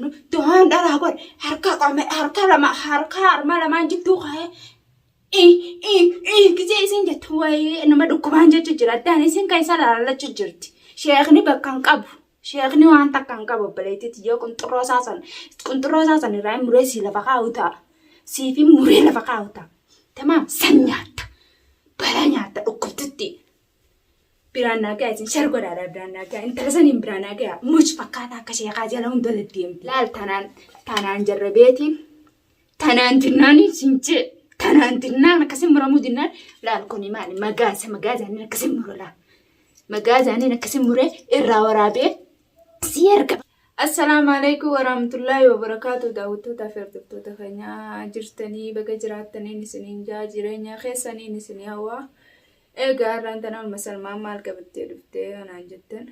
Anu du'aan dhalaa godhe harka qome harka lama harka harma lamaan jidduu kaa'ee gisee isin jettu wayii nama dhukkubaan jechu jira. Addaan isin keessa laalachuu jirti. Sheekni bakka hin qabu. Sheekni waan takka hin qabu obboleettiitti yoo qunxurroo isaa san qunxurroo isaa san irraa muree sii lafa kaa'u ta'a. Siif muree lafa kaa'u ta'a. Tamaam san nyaatta. Balaa nyaatta dhukkubtutti. Biraan naa ga'a isin shar godhaadha biraan naa ga'a intala saniin biraan naa ga'a much fakkaataa akka sheekaa jala hunda deddeemti. Laal tanaan tanaan jarrabeetiin tanaan dinnaan isin jee tanaan dinnaan akkasin muramuu dinnaan laal kuni maali magaasa magaasaan akkasin muru laal magaasaan akkasin muree irraa waraabee si erga. Assalaamu alaikum warahmatullahi wabarakaatu daawwattoota fi hordoftoota keenya jirtanii baga jiraattaniin isiniin jaa jireenya keessaniin isinii hawaa. Egaa har'aan tana Umma Salmaan maal qabattee dhuftee anaan jettan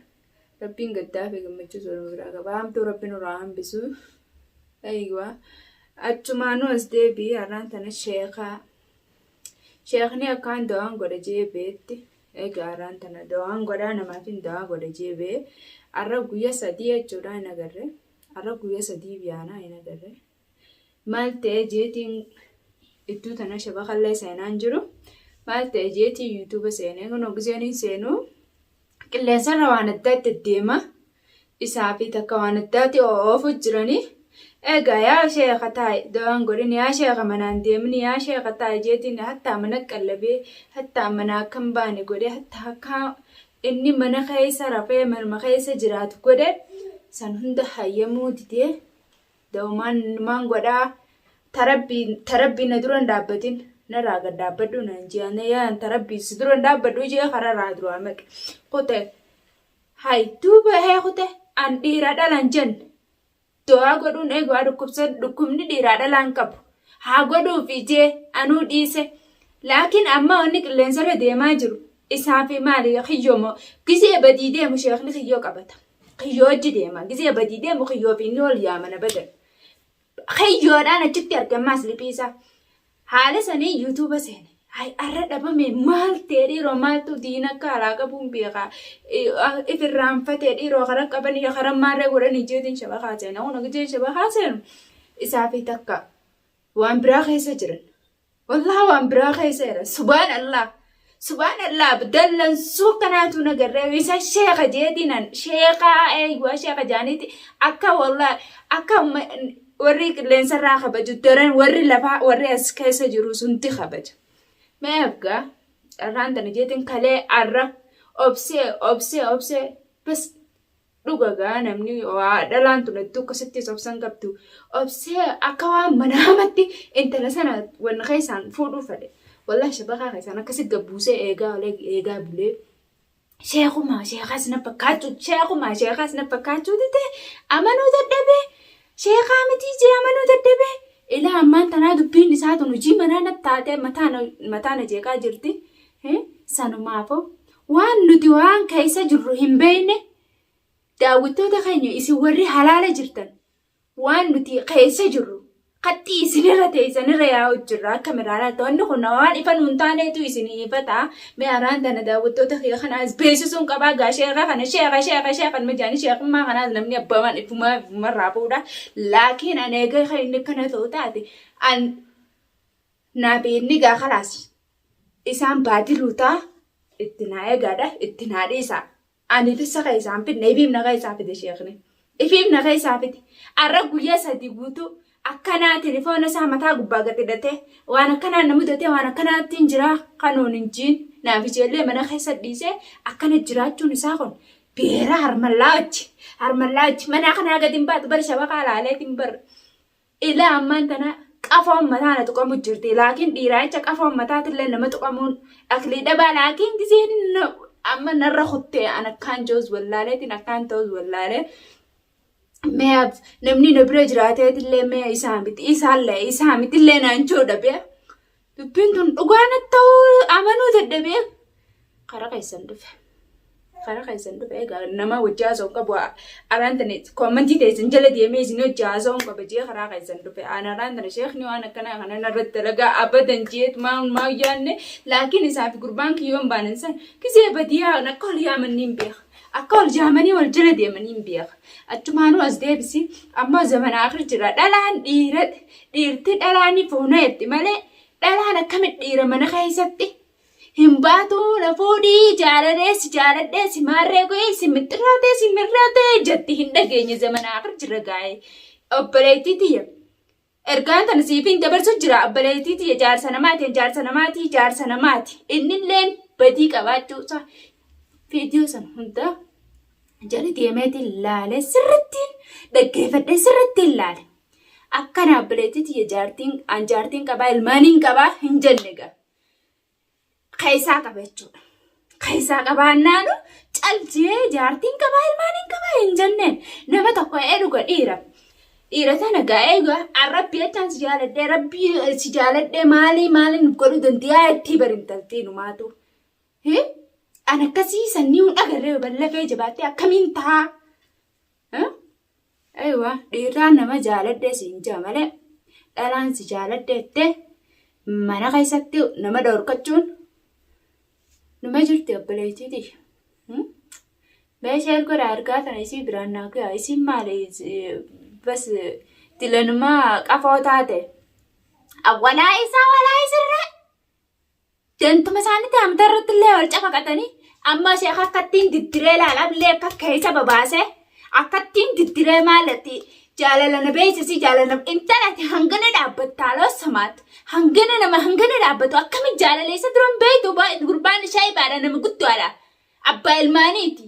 Rabbiin gaddaa fi gammachuus waluma biraa qaba. Hamtuu Rabbi nurraa hambisu. Eeyywa. Achumaanuu as deebi'ee har'aan tana sheekaa. Sheekni akkaan dawaan godha jee beetti. Egaa har'aan tana dawaan godhaa namaaf hin dawaa godha jee bee. Har'a guyya 3 jechuudha hin agarre. Har'a guyya 3 biyaanaa hin agarre. Maal ta'e jeetiin iddoo tana shabakallee seenaan jiru. Maal ta'e jeetiin yuutuuba seenee kun giseen hin seenu qilleensarra waan addaa itti deema. Isaa fi takka waan addaati oofu jiranii. Egaa yaa sheeka taa'i dawaan godhin yaa sheeka manaan deemni yaa sheeka taa'i jeetiin hattaa mana qallabee hattaa mana akka hin baane godhee hattaa akka inni mana keessa rafee manuma keessa jiraatu godhe san hunda hayyamuu didee. Dawumaan maan godhaa ta rabbii ta rabbii na dura hin dhaabbatin narraa gad dhaabbadhu naan jee ana yaa ta rabbii si dura hin dhaabbadhu jee kararraa duraa maqe kute hay duuba hee kute an dhiira dhalan jenne du'aa godhuun eegaa dhukkubsa dhukkubni dhiiraa dhalaan qabu haa godhuufi jee anuu dhiise laakiin amma wanni qilleensarra deemaa jiru isaa fi maali kiyyoomoo gisee badii deemu sheekni kiyyoo qabata. Kiyyoo wajji deema. Gizee badii deemu kiyyoo fi inni ol yaamana badan. Kiyyoodhaan achitti argamaas liphii isaa. Haala sanii yuutuuba seene. Hay arra dhabame maal ta'e dhiiroo maaltu diina akka alaa qabuun beekaa. If irraanfatee dhiiroo karaa qabanii karaa maarree godhanii jeetiin shabakaa seena. Kun gizee shabakaa seenu isaa fi takka waan biraa keessa jiran. Wallahi waan biraa keessa jira. Subhaan Allah. Subhaan Allah. Dallansuu kanaatu na garree isa sheeka jeetiinan sheekaa eeyyuu sheeka jaaniiti akka wallahi akka warri qilleensarraa kabaju daran warri lafaa warri as keessa jiru sunti kabaja. Mee afgaa arraan tana jeetiin kalee arra obsee obsee obsee bas Dhuga gaa namni waa dhalaan tun hedduu akkasittis obsan qabdu. Obsee akka waan manaamatti intala sana wanna keessaan fuudhuu fedhe. Wallahi shabakaa keessaan akkasi gabbuusee eegaa olee eegaa bulee. Sheekumaa sheekaas na fakkaachuu sheekumaa sheekaas na fakkaachuu dide amanuu dadhabee sheekaa mitii jee amanuu dadhabee. Ilaa ammaan tanaa dubbiin isaa tun hojii manaa na taatee mataa na jeeqaa jirti. Sanumaafuu waan nuti waan keessa jirru hin beekne daawwattoota keenya isin warri halaala jirtan waan nuti keessa jirru qaxxii isinirra teessanirra yaa'u jirra akka miraalaa wanni kun waan ifa nuun taaneetu isin ifa ta'a mee araan tana daawwattoota kiyya kanaas beeksisuun qabaa gaa sheeka kana sheeka sheeka sheeka nama jaanii sheekummaa kanaas namni abbaamaan ifumaa ifumarraa fuudha laakiin an eega kan inni akkana ta'u taate an naa beekni gaa kalaas isaan baadiluu taa itti naa eegaadha itti naa dhiisaa ani fissa keessaan fidne ifiif na keessaa fide sheekni ifiif na keessaa fide arra guyyaa 3 guutuu akkanaa telefoona isaa mataa gubbaa gad hidhatee waan akkanaa na mudatee waan akkanaattiin jiraa kanuun hin jiin naaf ijoollee mana keessa dhiisee akkana jiraachuun isaa kun beera harmallaa hojii harmallaa hojii manaa kanaa gad hin baatu bar shabakaa laaleetiin bar Ilaa ammaan tana qafoon mataa na tuqamu jirti. Laakiin dhiiraa jecha qafoon mataatillee nama tuqamuun aklii dhabaa laakiin giseen amma narra kuttee an akkaan joos wallaaleetiin akkaan ta'us wallaalee. Mee namni na bira jiraateetillee mee isaa miti isaallee isaa mitillee naan jiru dhabee. Dubbiin tun dhugaa natti ta'uu amanuu dadhabee karaa keessan dhufe. Karaa keessan dhufe egaa nama wajji haasa'u hin qabu. Araan tana koomantii teessan jala deemee isin wajji haasa'u hin qaba jee karaa keessan dhufe. Aan araan tana sheekni waan akkanaa kana narratti dalagaa abadan jeet maa maa yaanne laakiin isaa fi gurbaan kiyyoon baanan san gisee badiyaa akka ol yaaman niin beeka. Akka wal jaamanii wal jala deemanii hin beeka. Achumaanuu as deebisi. Ammoo zamana akhir jira. Dhalaan dhiira dhiirti dhalaan ni fuuna jetti malee dhalaan akkamitti dhiira mana keessatti hin baatu na fuudhii jaaladhee si jaaladhee si maarree go'ee si mixxirraa ta'e si mirraa ta'e jetti hin dhageenye zamana akhir jira gaa'ee. Obboleettii tiyya. Ergaan tana siifin dabarsu jira obboleettii tiyya jaarsa namaati jaarsa namaati jaarsa namaati innilleen badii qabaachuu isaa viidiyoo sana hunda jala deemeetiin laale sirrittiin dhaggeeffadhee sirrittiin laale akkana obboleettii tiyya jaartiin an jaartiin qabaa ilmaaniin qabaa hin jenne gaa keessaa qaba jechuudha. Keessaa qabaannaanu caljee jaartiin qabaa ilmaaniin qabaa hin jenneen nama tokko ee dhuga dhiira. Dhiira tana gaa'ee egaa rabbii achaan si jaaladhee rabbii si jaaladhee maalii maaliin godhuu dandeeyaa ittii barintaltii numaatu. An akkasii sannii hin agarree ballafee jabaattee akkamiin ta'a? Aywa dhiirraan nama jaaladhee siin jaa malee dhalaan si jaaladheette mana keessatti nama dhorkachuun numa jirti obboleettii tiyya. Meeshaa ergodha ergaa tana isii biraan naa ga'a isiin maali bas dilanumaa qafoo taate. Awwalaa isaa walaa isirraa. Dantuma isaanitti amta irratti illee wal cafaqatanii amma ishee akkattiin diddiree ilaalamlee akka keessa babaasee akkattiin diddiree maalatti jaalala na beeksisi jaalala intalati hangana dhaabbattaa loosamaat hangana nama hangana dhaabbatu akkami jaalala isa duran beektu gurbaan ishee ibaadha nama guddaadha abbaa ilmaaniiti.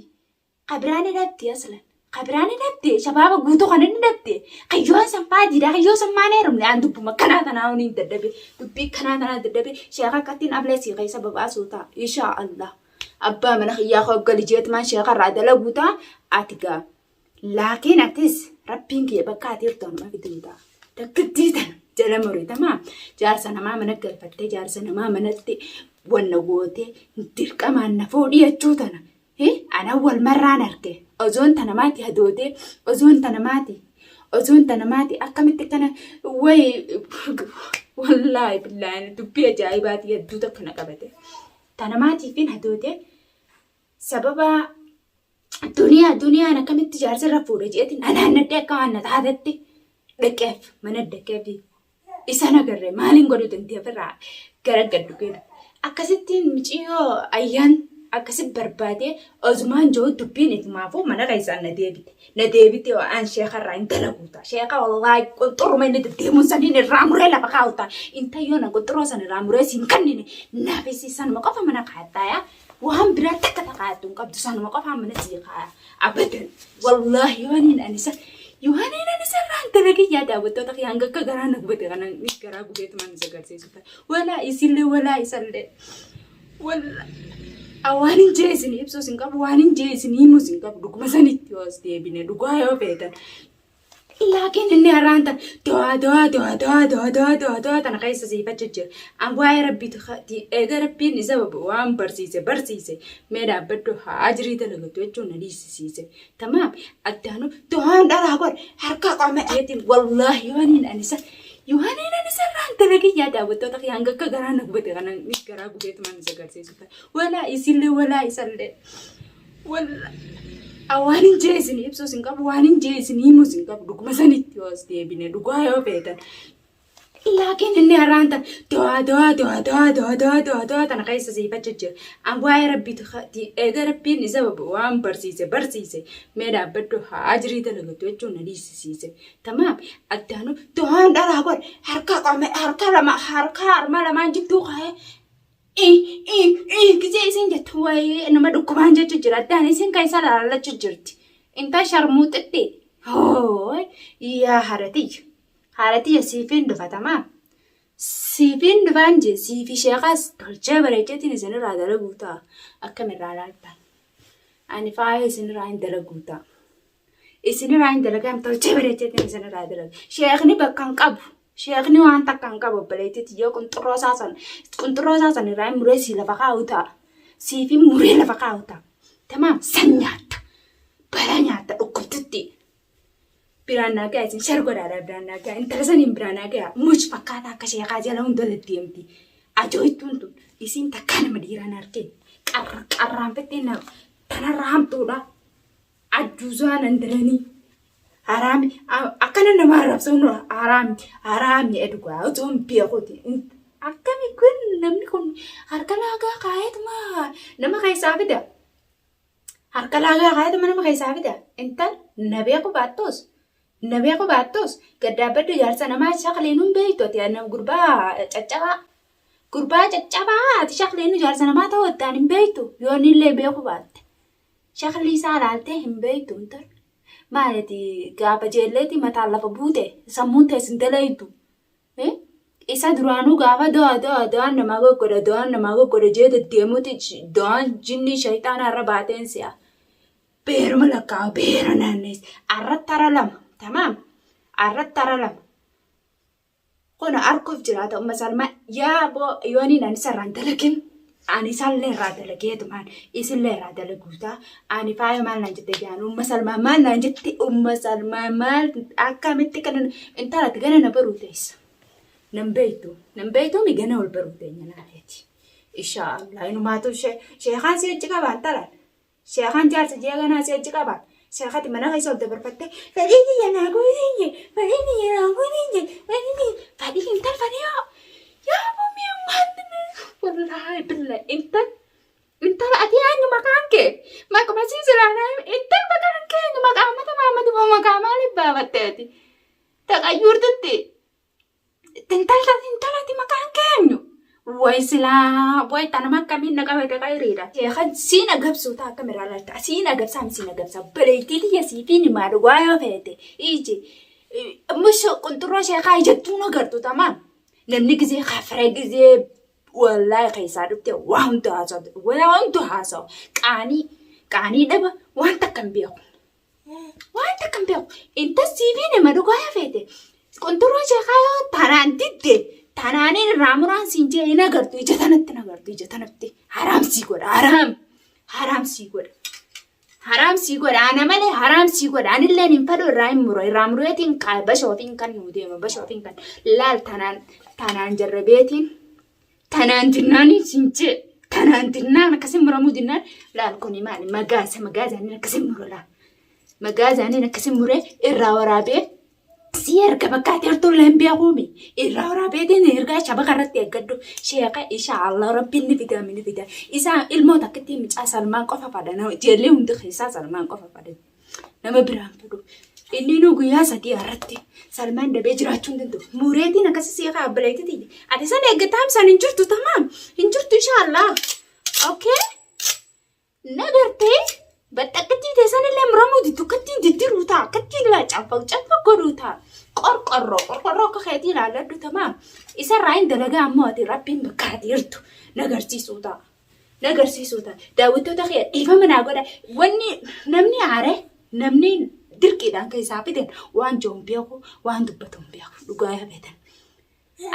Ka biraa ni dhabde aslan. Ka biraa ni dhabde shabaaba guutuu kana ni dhabde. Kayyoon san faa jira kayyoo san maan heerumne aan dubbuma kanaa tanaa honiin dadhabe dubbii kanaa tanaa dadhabe sheeka akkattiin ablee sii keessa babaasuu ta'a inshaa Allah. Abbaa mana kiyyaa hoggali jeetmaan sheeka irraa dalaguu ta'a ati gaa. Laakiin atis rabbiin kiyya bakka ati jirtu anuma fiduu ta'a. Takkittii tana jala muritamaa jaarsa namaa mana galfattee jaarsa namaa manatti wanna gootee dirqamaan na fuudhii jechuu tana. Ana wal marraan arge. Ozoon tana maati hadoodee, ozoon tana maati, ozoon tana maati akkamitti kana wayi wallaahi billaahi dubbii ajaa'ibaati hedduu takka na qabate. Tana maatiifin hadoodee sababa duniyaa duniyaan akkamitti jaarsa irra fuudhe jeetiin anaannadhee akka waan na taatetti dhaqeef mana dhaqeef Isan agarre maaliin godhuu dandeenya ofirraa gara gaddu kennu. Akkasittiin miciyyoo ayyaan akkasi barbaadee ozumaan jiru dubbiin ifumaafuu mana keessaan na deebite. Na deebite waan sheekarraa hin dalaguu ta'a. Sheeka wallaahi qunxurruma inni deddeemuun saniin irraa muree lafa kaa'u ta'a. Intayyoo na qunxurroo san irraa muree siin kennine naafis sanuma qofa mana kaa'attaaya. Waan biraa takka takaa'attu hin qabdu sanuma qofaan mana sii kaa'a. Abadan wallaahi yooniin ani isa yooniin ani isa irraan dalagee yaa daawwattoota kiyya hanga akka garaa na gubate kana garaa gubeetumaan isa agarsiisu ta'a. Walaa isillee walaa isallee walaa waan hin jee isin ibsuus hin qabu waan hin jee isin himuus hin qabu dhuguma sanitti yoo as deebine dhugaa yoo feetan Laakiin inni har'aan tan du'aa du'aa du'aa du'aa du'aa du'aa du'aa du'aa tana keessa siifachu jira. An waa'ee rabbiitu eega rabbiin isa waan barsiise barsiise mee dhaabbadhu haa ajirii dalagatu jechuun na dhiisisiise. Tamaam addaanu du'aan dhalaa godhe harka qome jeetiin wallaahi yooniin ani isa yooniin ani isa irraan dalagee yaa daawwattoota kiyya hanga akka garaa na gubate kana garaa gubeetumaan isa agarsiisu ta'a. Walaa isillee walaa isallee. Waan hin jee isin ibsuus hin qabu, waan hin jee isin himuus hin qabu. Dhuguma sanitti yoo as deebine dhugaa yoo feetan. Laakiin inni har'aan tan du'aa du'aa du'aa du'aa du'aa du'aa du'aa du'aa tana keessa siifachu jira. An waa'ee rabbiitu eega rabbiin isa waan barsiise barsiise mee dhaabbadhu haa ajirii dalagatu jechuun na dhiisisiise. Tamaam addaanu du'aan dhalaa godhe harka qome harka lama harka harma lamaan jidduu kaa'ee Gisee isin jettu wayii nama dhukkubaan jechu jira. Addaan isin kan isa laalachu jirti. Inta sharmuuxitti. Hooy yaa haadhatiyya. Haadhatiyya siifiin dhufatamaa. Siifiin dhufaan jee siifi sheekaas tolchee bareecheetiin isinirraa dalaguu ta'a. Akkamirraa laaltan. Ani faaya isinirraa hin dalaguu ta'a. Isinirraa hin dalagaan tolchee bareecheetiin isinirraa dalaga. Sheekni bakka hin qabu. Sheekni waan takka hin qabu obboleettii tiyyoo qunxurroo isaa san qunxurroo isaa san irraa muree sii lafa kaa'u ta'a. Siifi muree lafa kaa'u ta'a. Tamaam san nyaatta. Balaa nyaatta dhukkubtutti. Biraan naa ga'a isin shar godhaadha biraan naa ga'a. Intala saniin biraan naa ga'a. Much fakkaataa akka sheekaa jala hunda deddeemti. Ajooytuun tun isiin takkaa nama dhiiraan argee. Qarraanfattee nama tanarraa hamtuudha. Ajjuuzaan andiranii. Haraami akkana nama arrabsuun haraami haraami dhugaa otoo hin beekuti. Akkami kun namni kun harka laagaa kaayetuma nama keessaa fida. Harka laagaa kaayetuma nama keessaa fida. Intal na beeku baattus na beeku baattus gaddaabbaddu jaarsa namaa shaqliin hin beektu ati nama gurbaa caccabaa. Gurbaa caccabaa ati shaqliin jaarsa namaa ta'uu ittaan hin beektu yoo inni illee beeku baatte. Shaklii isaa laaltee hin beektu intal. Maaliti gaafa jeelleeti mataan lafa buute sammuun tees hin dalaydu. Isa duraanuu gaafa do'a do'a do'aan namaa goggodha do'aan namaa goggodha jee deddeemuuti do'aan jinnii shayxaanaa irra baateen si'a. Beeruma lakkaa'u beera naannees. Arratti ara lama tamaam arratti ara lama. Kun arkuuf jiraata umma salmaa yaa boo yooniin ani isarraan dalagin ani isallee irraa dalageetumaan isillee irraa dalaguutaa ani faaya maal naan jette jaan umma salmaa maal naan jette umma salmaa maal akkamitti kana intalatti gana na baruu teessa nan beektu nan beektu mi gana ol baruu teenya naafeeti inshaa Allah inumaatu sheekaan si achi qabaan talaan Sheekaan jaarsa ji'a ganaa si achi qaba. Sheekati mana keessa ol dabarfattee fedhii kiyya naa guutiin jee fedhii kiyya naa guutiin jee fedhii kiyya fedhii intal fedhii yaa yaa mumii ammaan wallaahi billa intal intal ati eenyu maqaan kee maquma sii silaa naa intal maqaan kee eenyu maqaa mata maamadi moo maqaa maaliif baafatte ati taqayyuurtutti Intala intalati maqaan keenyu. Way silaa way tanuma akkamiin na qabate qayriidha. Sheekan siin agabsuu ta'a akkam irraa laalta. Siin agabsaa mi siin agabsaa. Baleettii tiyya siifi ni maal waa yoo feete. Iji mush qunxurroo sheekaa ijattuu na gartu tamaam. Namni gizee kafree gizee wallaahi keessaa dhufte waa hunda haasa'u. Waa hunda haasa'u. Qaanii qaanii dhaba waan takka hin beeku. Waan takka hin beeku. Inta siifii nama dhugaa yoo feete. Qunxurroo sheekaa yoo tanaan didde tanaaniin irraa muraan siin jee hin agartu ija tanatti hin agartu ija tanatti haraam sii godha haraam haraam sii godha. Haraam sii godha ana malee haraam sii godha anilleen hin fedhu irraa hin mura irraa mureetiin kaa bashoofiin kan nuu deema bashoofiin kan laal tanaan tanaan jarrabeetiin Tanaan dinnaan siin jee tanaan dinnaan akkasin muramuu dinnaan laal kuni maali magaasa magaazaan akkasin muru laal magaazaan akkasin muree irraa waraabee si erga bakka ati jirtu illee hin beekuumi irraa waraabeetiin ergaa shabaka irratti eeggadhu sheeka isha Allah rabbiin ni fidaa ni fida isaa ilmoo takkittii mucaa salmaan qofa fada ijoollee hundi keessaa salmaan qofa fada. Nama biraan fedhu. Inni nu guyyaa sadii irratti Salmaan dabee jiraachuu hin danda'u. Mureetiin akkasi si haa abbaleetti tiyya. Ati san eeggataa san hin jirtu tamaam. Hin jirtu inshaallah. Okay. Na gartee baxxakkattii teessan illee muramuu diddu akkattiin diddiruu ta'a akkattiin ilaa canfaq canfaq godhuu ta'a. Qorqorroo qorqorroo akka keetii ilaalladhu tamaam. Isarraa hin dalagaa ammoo ati rabbiin bakka ati jirtu na garsiisuu ta'a. na agarsiisuu ta'a. Daawwattoota kiyya dhiifama naa godha. Wanni namni aare namni dirqiidhaan keessaa fidan waan jiru hin beeku waan dubbatu hin beeku dhugaa yoo feetan.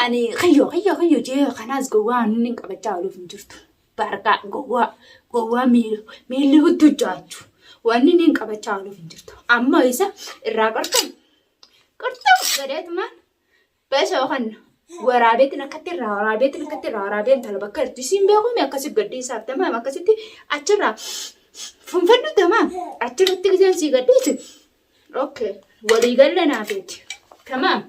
Ani kiyyoo kiyyoo kiyyoo jee kanaas gowwaa inni hin qabachaa ooluuf hin jirtu. Baarkaa gowwaa gowwaa miilli hudduu jaachu wanni inni hin qabachaa ooluuf hin jirtu. Ammoo isa irraa qortan qortan godheetumaan Bashoo kan waraabeetiin akkatti irraa waraabeetiin akkatti irraa waraabee intala bakka jirtu isiin beekuumi akkasi gadhiisaaf tamaam akkasitti achirraa funfadhu tamaam achirratti giseen sii gadhiisi. Okay walii galla naafeeti tamaam.